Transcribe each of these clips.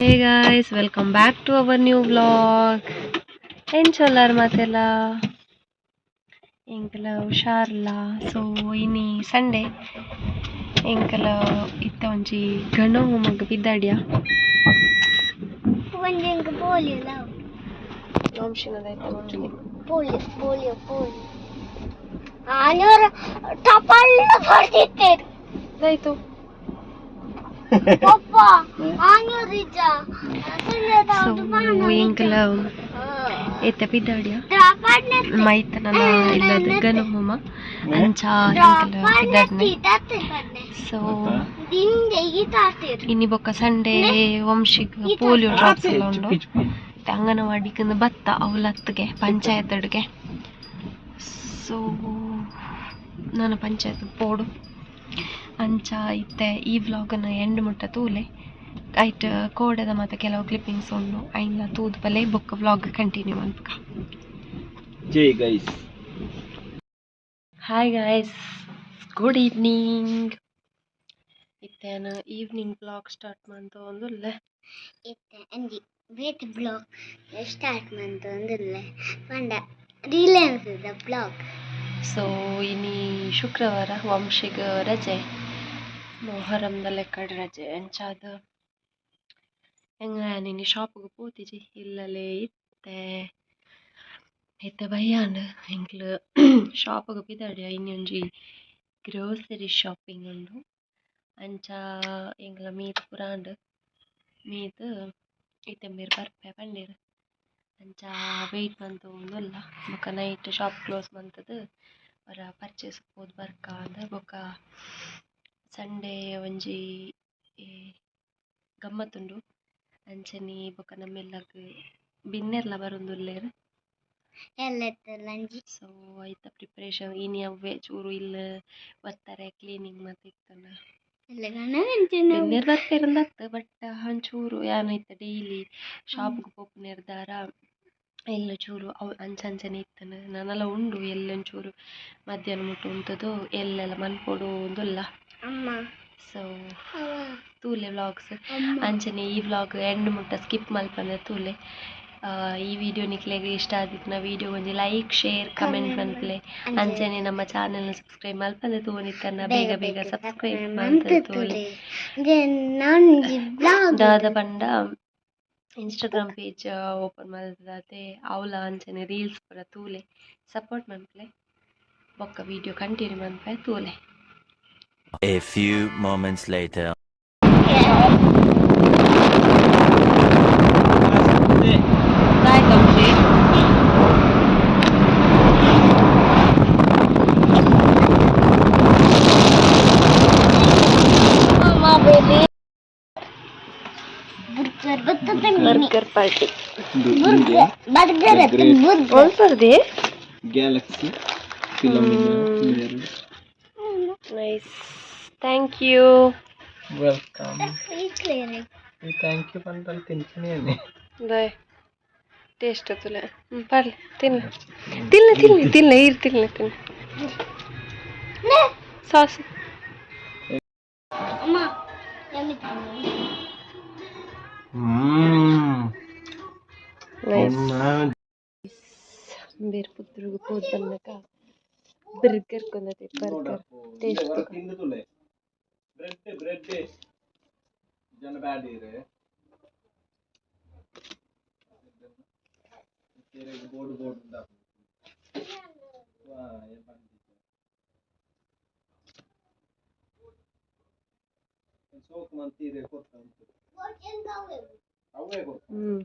Hey guys, welcome back to our new vlog. ಎಂಚೊಲ್ಲಾರ್ ಮಾತೆಲ್ಲ? ಎಂಕಲ ಹುಷಾರ್ಲ. ಸೊ ಇನಿ ಸಂಡೆ, ಎಂಕಲ ಇತ್ತ ಒಂಜಿ ಗಣ ಹೋಮಗ್ ಪಿದಾಡ್ಯ. ಒಂಜಿ ಪೋಲಿಯೋ. ವಂಶಿನದಾಯ್ತು ಒಂಜಿ. Polio, polio, polio. ಆನೂರ ಟಪಳ್ಳ ಬರ್ತಿತ್ತೇರು. ಆಯ್ತು. ಪಪ್ಪ, ಆನೂರ ಇಜ್ಜ. ಸೊ ಎಂಕಲ ಇತ್ತ ಪಿದಾಡ್ಯ, ಮೈತನ ಇಲ್ಲದ ಗಣ ಹೋಮ, ಅಂಚ ಎಂಕಲ ಪಿದಾಡ್ನೆ. ಸೊ ಇನಿ ಬೊಕ್ಕ ಸಂಡೇ, ವಂಶಿಗ್ ಪೋಲಿಯೋ ಡ್ರಾಪ್ಸ್ ಎಲ್ಲ ಉಂಡು. ಮತ್ತೆ ಅಂಗನವಾಡಿಗೆ ಬತ್ತ ಅವಲತ್ತಿಗೆ ಪಂಚಾಯತ್ ಅಡುಗೆ. ಸೊ ನಾನು ಪಂಚಾಯತ್ ಪೋಡು. ಅಂಚ ಇತ್ತೆ ಈ ವ್ಲಾಗನ್ನು ಎಂಡ್ ಮುಟ್ಟ ತೂಲೆ. ಐಟ್ ಕೋಡೆದ ಮತ್ತೆ ಕೆಲವು ಕ್ಲಿಪ್ಪಿಂಗ್ಸ್ ಉಂಡು, ಐನ್ಲ ತೂದು ಬಲೆ, ಬೊಕ್ಕ ವ್ಲಾಗ್ ಕಂಟಿನ್ಯೂ ಮನ್ಪುಗ. ಜೈ guys. Hi guys, good evening. ಇತ್ತೆ ನಾನು ಈವ್ನಿಂಗ್ ವ್ಲಾಗ್ ಸ್ಟಾರ್ಟ್ ಮಂತೊಂದುಲ್ಲೆ. ಇತ್ತೆ ಅಂಜಿ ಬೇತೆ ವ್ಲಾಗ್ ಸ್ಟಾರ್ಟ್ ಮಂತೊಂದುಲ್ಲೆ ಪಂಡ ರಿಲಯನ್ಸ್ ವ್ಲಾಗ್. ಸೊ ಇನಿ ಶುಕ್ರವಾರ, ವಂಶಿಗ್ ರಜೆ, ಮೊಹರಂದ ಲೆಕ್ಕಡ್ ರಜೆ. ಅಂಚಾದ್ ಎಂಗ ಇನಿ ಶಾಪ್ಗೆ ಪೋತಿಜಿ, ಇಲ್ಲಲೇ ಇತ್ತೆ. ಇತ್ತೆ ಬಯ್ಯಾಂಡ್, ಎಂಕ್ಲು ಶಾಪ್ಗೆ ಪಿದಾಡ್ಯ. ಇನಿ ಒಂಜಿ ಗ್ರೋಸರಿ ಶಾಪಿಂಗ್ ಉಂಡು. ಅಂಚ ಎಂಕ್ಲ ಮೀತ್ ಪೂರ ಆಂಡ್. ಮೀತ್ ಇತ್ತೆ ಮೇರ್ ಬರ್ಪೆ ಪಂಡೆರ್, ಅಂಚ ವೆಯ್ಟ್ ಮಂತೊಂದುಲ್ಲ. ಬೊಕ ನೈಟ್ ಶಾಪ್ ಕ್ಲೋಸ್ ಮಂತುದು ಒರ ಪರ್ಚೇಸ್ ಪೋದು ಬರ್ಕ ಅಂದ್. ಬೊಕ ಸಂಡೇ ಒಂಜಿ ಗಮ್ಮತ್ತುಂಡು. ಅಂಚನೆ ಬೊಕ ನಮ್ಮೆಲ್ಲಗ್ ಬಿನ್ನೆರ್ಲ ಬರೊಂದುಲ್ಲೆರ್. ಎಲ್ಲೆತ್ತಲಂಜಿ. ಸೊ ಐತ ಪ್ರಿಪರೇಷನ್ ಇನಿ ಅವ್ವೆ ಚೂರು ಇಲ್ಲ್ ಒತ್ತರೆ, ಕ್ಲೀನಿಂಗ್ ಮಾತ ಇತ್ತುಂಡು. ಬಿನ್ನೆರ್ ಬರ್ಪೆರಂದತ್ತ್, ಬಟ್ ಒಂಚೂರು ಯಾನ್ ಇತ್ತೆ ಡೈಲಿ ಶಾಪ್ಗ್ ಪೋಪುನೆರ್ದಾರ ಇಲ್ಲ್ ಚೂರು ಅವು ಅಂಚ ಅಂಚನೆ ಇತ್ತುಂಡು. ನನಲ ಉಂಡು, ಎಲ್ಲೆ ಒಂಚೂರು ಮಧ್ಯಾಹ್ನ ಮುಟ್ಟ ಉಂತುದು ಎಲ್ಲೆಲ್ಲ ಮನ್ಪೊಡು ಉಂದುಲ್ಲ. ಅಮ್ಮ. ಸೊ ತೂಲೆ ವ್ಲಾಗ್ಸ್. ಅಂಚನೆ ಈ ವ್ಲಾಗ್ ಎಂಡ್ ಮುಟ್ಟ ಸ್ಕಿಪ್ ಮಲ್ಪಂದೆ ತೂಲೆ. ಈ ವಿಡಿಯೋ ನಿಕ್ಲೆಗ್ ಇಷ್ಟ ಆದಿತ್ತಿನ ವಿಡಿಯೋ ಒಂಜಿ ಲೈಕ್, ಶೇರ್, ಕಮೆಂಟ್ ಮನ್ಪುಲೆ. ಅಂಚನೆ ನಮ್ಮ ಚಾನೆಲ್ ಸಬ್ಸ್ಕ್ರೈಬ್ ಮಲ್ಪಂದೆ ತೂವೊಂದಿತ್ತನ್ನ ಬೇಗ ಬೇಗ ಸಬ್ಸ್ಕ್ರೈಬ್ ಮಂತ್ ತೂಲೆ. ದಾದ ಪಂಡ ಇನ್ಸ್ಟಾಗ್ರಾಮ್ ಪೇಜ್ ಓಪನ್ ಮಲ್ತದಾತೆ, ಅವ್ಲ ಅಂಚನೆ ರೀಲ್ಸ್ ಪೂರ ತೂಲೆ, ಸಪೋರ್ಟ್ ಮನ್ಪುಲೆ. ಬೊಕ್ಕ ವಿಡಿಯೋ ಕಂಟಿನ್ಯೂ ಮನ್ಪೆ, ತೂಲೆ. A few moments later. ದಾಯ್ತ Vamshi? Baby, burger. Burger party. Burger, burger. ಒಲ್ಪರ್ದಿ? Galaxy Philomena. Nice, thank you. Welcome. Thank you ಪಂಡಲ್ ತಿಂತೀನಿ. ಬಾಯ್, ಟೇಸ್ಟ್ ತುಲೆ. ಹ್ಞೂ, ಪರ್ಲೆ, ತಿನ್ಲೆ ತಿನ್ಲೆ ತಿನ್ಲೆ ತಿನ್ಲೆ, ಇರ್, ತಿನ್ಲೆ ತಿನ್ಲೆ. ಸಾಸ್. ಅಮ್ಮ. ನೈಸ್. ಬೇರೆ ಪುತ್ತೂರುಗು ಪೋದು ಬನ್ನಗ ಬರ್ಗರ್ ಕೊಂದತೆ. Burger taste. ಬ್ರೆಡ್, ಬ್ರೆಡ್ ಜನ ಬ್ಯಾಡಿರೆ ಬೋರ್ಡ್ ಬೋರ್ಡ್. ವಾ, ಏನ್ ಸೋಕ್ ಮಂತೀರೆ ಕೊರ್ತ ಉಂಟು, ಅವೇ ಕೊರ್ತ. ಹ್ಞೂ ಹ್ಞೂ.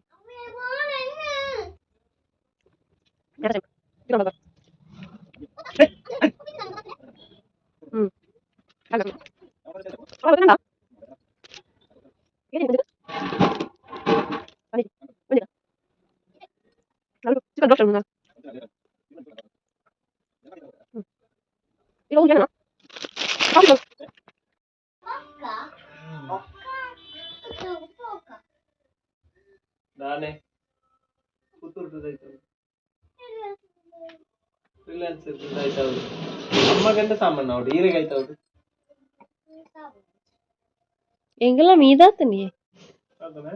ನಾನೇ ಪುತ್ತೂರು ಆಯ್ತು, ರಿಲಯನ್ಸ್ ಆಯ್ತು. ಅಮ್ಮ ಗಂಡ ಸಾಮಾನು ನೋಡಿ ಈರೆಗೆ ಆಯ್ತು ಹೌದು. ಎಂಗಲ ಮೀದಾತನಿ. ಅದನ್ನ.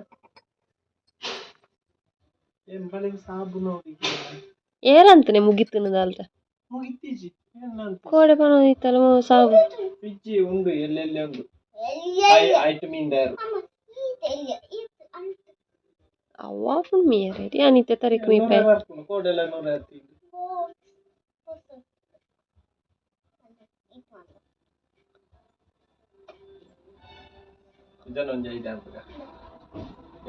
ಎಂಬಳಿಗೆ ಸಾಬೂನು. ಏರಂತನೆ ಮುಗಿತುನದಾಲ್ತ. ಮುಗಿತ್ತೀಜಿ. ಕೋಡೆ ಪನೊಂದಿತ್ತಲ್ಲ ಸಾಬು. ಇಜ್ಜಿ, ಉಂಡು, ಎಲ್ಲೆಲ್ಲಿ ಉಂಡು. ಐಟ್ ಮೀನ್ದಾರು. ಅವ್ವ ಪುಣ್ ಮೀಯರೆ ಅನಿತೆ ತರೀಕ್ ಮೀಪೆ. ಬರ್ಪುಂಡು ಕೋಡೆಲ್ಲ 150. ಇದನ್ನ ಒಂಜಿ ಐದು ಅನ್ಪುಗ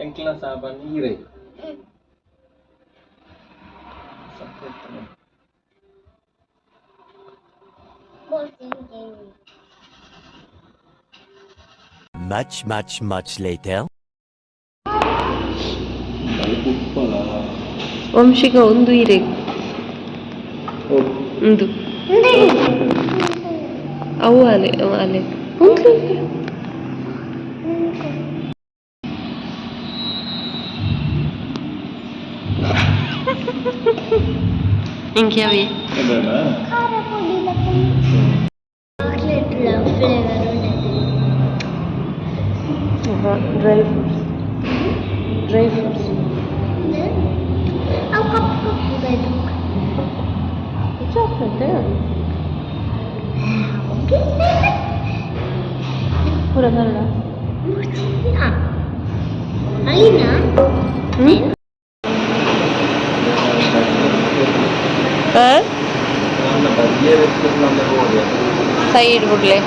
ಎಂಕ್ಲ ಸಾಬನ್ ಈರೈ ಸತ್ಯ. Much, much, much later. ವಂಶಿಕ ಒಂದು ಇರೆ ಒಂದು ಅವು ಅಲೆ ಅವು ಅಲೆ ಉಂಟು. ಇಂಕ್ಯಾವಿ. ಚಾಕ್ಲೇಟ್ ಫ್ಲೇವರ್ ಉಂಟು. Dry fruits, dry fruits. ಅವು ಕಪ್ಪು ಕಪ್ಪು ಬೇಕು. ಚಾಕ್ಲೇಟ್ ಪೂರ ಕನ್ನಡ. ಐನಾ. ಸೈಡ್ ಬುಡ್ಲೆ.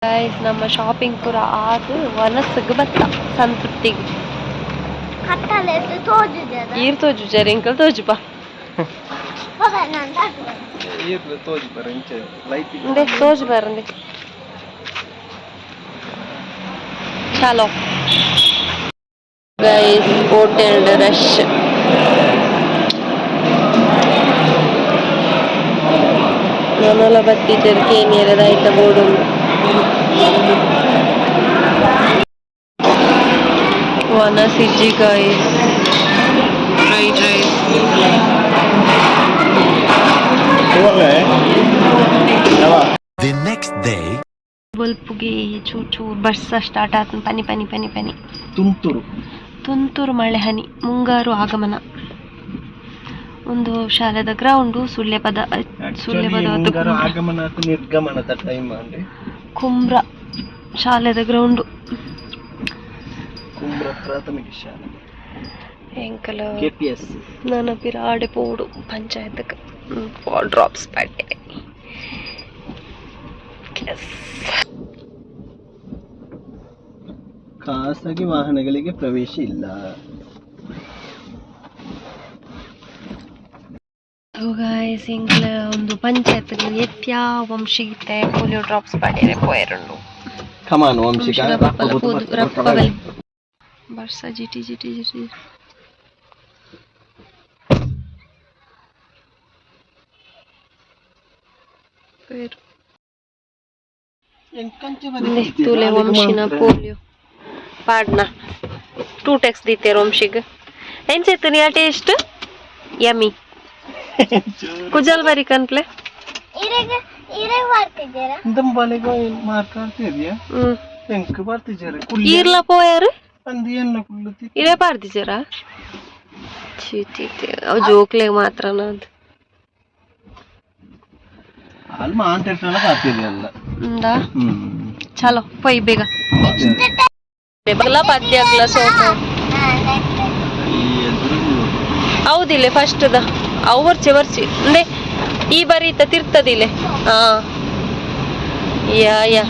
ಗೈಸ್, ನಮ್ಮ ಶಾಪಿಂಗ್ ಪೂರ ಆದ್ ವನಸ್ಸಿಗೆ ಬತ್ತ ಸಂತೃಪ್ತಿಗೆ. ಕತ್ತಲೆ ತೋಜುದದ. ಈರ್ ತೋಜು ಜರ, ಎಂಕಲ್ ತೋಜು ಬಾ. ನಾನು ತೋಜಿ ಬರ ಇಂಚೆ ಲೈಟ್. ಇಂದೆ ತೋಜು ಬರಂದೆ. ಚಲೋ ಗೈಸ್, ಹೋಟೆಲ್ ರಶ್. ನನಲ ಬತ್ತಿಜರ್ ಕೇನಿಯರದ ಬೋರ್ಡ್. ವನಸಿಜ್ಜಿ guys, fried rice. The next day. ಬೊಲ್ಪುಗೆ ಚೂರ್ ಚೂರ್ ಬರ್ಸ ಸ್ಟಾರ್ಟ್ ಆತ, ಪನಿ ಪನಿ ಪನಿ ಪನಿ. ತುಂತುರು. ತುಂತುರು ಮಳೆ ಹನಿ, ಮುಂಗಾರು ಆಗಮನ. ಒಂದು ಶಾಲೆದ ಗ್ರೌಂಡು ಸುಳ್ಯಪದ ಸುಳ್ಯಪದ. ಮುಂಗಾರು ಆಗಮನ ಆತು ನಿರ್ಗಮನದ ಟೈಮ್ ಅಂದ್ರೆ. ಕುಮ್ರ ಶಾಲೆದ ಗ್ರೌಂಡು. ಕುಂಬ್ರ ಪ್ರಾಥಮಿಕ ಶಾಲೆ. ಎಂಕಲ. ಕೆಪಿಎಸ್. ನಾನು ಪಿರಾಡೆ ಪೋಡು ಪಂಚಾಯತ್ಗೆ ಡ್ರಾಪ್ಸ್ ಪ್ಯಾಕೆ. ಎಸ್. ಖಾಸಗಿ ವಾಹನಗಳಿಗೆ ಪ್ರವೇಶ ಇಲ್ಲ. ಗೈಸ್, ಎಂಕ್ಲ ಒಂದು ಪಂಚಾಯತ್ ಎತ್ಯಾ ವಂಶಿಗಿತ್ತೆ ಪೋಲಿಯೋ ಡ್ರಾಪ್ಸ್ ಪಾಡ್ಯರೆ ಪೋಯರುಂಡು. ಕಮಾನ್ ವಂಶಿಕ. ಬರ್ಸ ಜಿಟಿ ಜಿಟಿ ಜಿಟಿ. ಪೇರು ತೂಲೆ ವಂಶಿನ ಪೋಲಿಯೋ ಪಾಡ್ನ ಟೂ ಟೆಕ್ಸ್ ದೀತೇರ್ ವಂಶಿಗ್. ಎಂಚೆತ್ತು ನೀ ಟೇಸ್ಟ್? ಯಮ್ಮಿ. ಕುಜಲ್ ಬರಿ ಕನ್ಪ್ಲೆ. ಇರೆಗ ಇರೆಗ್ ಬರ್ತಿದ್ದೀರಾ? ದಂಬಾಲೆಗ ಮಾತಾಡ್ತಿದ್ಯಾ? ಹ್ಮ್. ಎಂಕ್ ಬರ್ತಿದ್ದಾರೆ. ಈರ್ಲ ಪೋಯಾರು. ಅಂದ್ ಏನ ಕುಳ್ಳುತ್ತಿ. ಇರೇ ಪಾಡ್ದಿಜರಾ? ಚಿ ಚಿ ಚಿ, ಅವು ಜೋಕ್ಲೆಗ್ ಮಾತ್ರನ ಅದು. ಅಲ್ಲಿ ಮಾತಾಡ್ತಾಳ ಬರ್ತಿದ್ಯಲ್ಲ. ఉందా? ಹ್ಮ್. ಚಲೋ ಪೊಯ್ ಬೇಗ ಬಗ್ಲ ಪದ್ಯಗ್ಲ ಸೋಕ. ಹೌದಿಲ್ಲ, ಫಸ್ಟ್ the ಅವು ವರ್ಚಿ ವರ್ಚಿ ಅಂದೆ ಈ ಬಾರಿ ಇತ್ತ ತಿರ್ತದಿಲ್ಲ. ಹಾ, ಯಾ ಯಾ.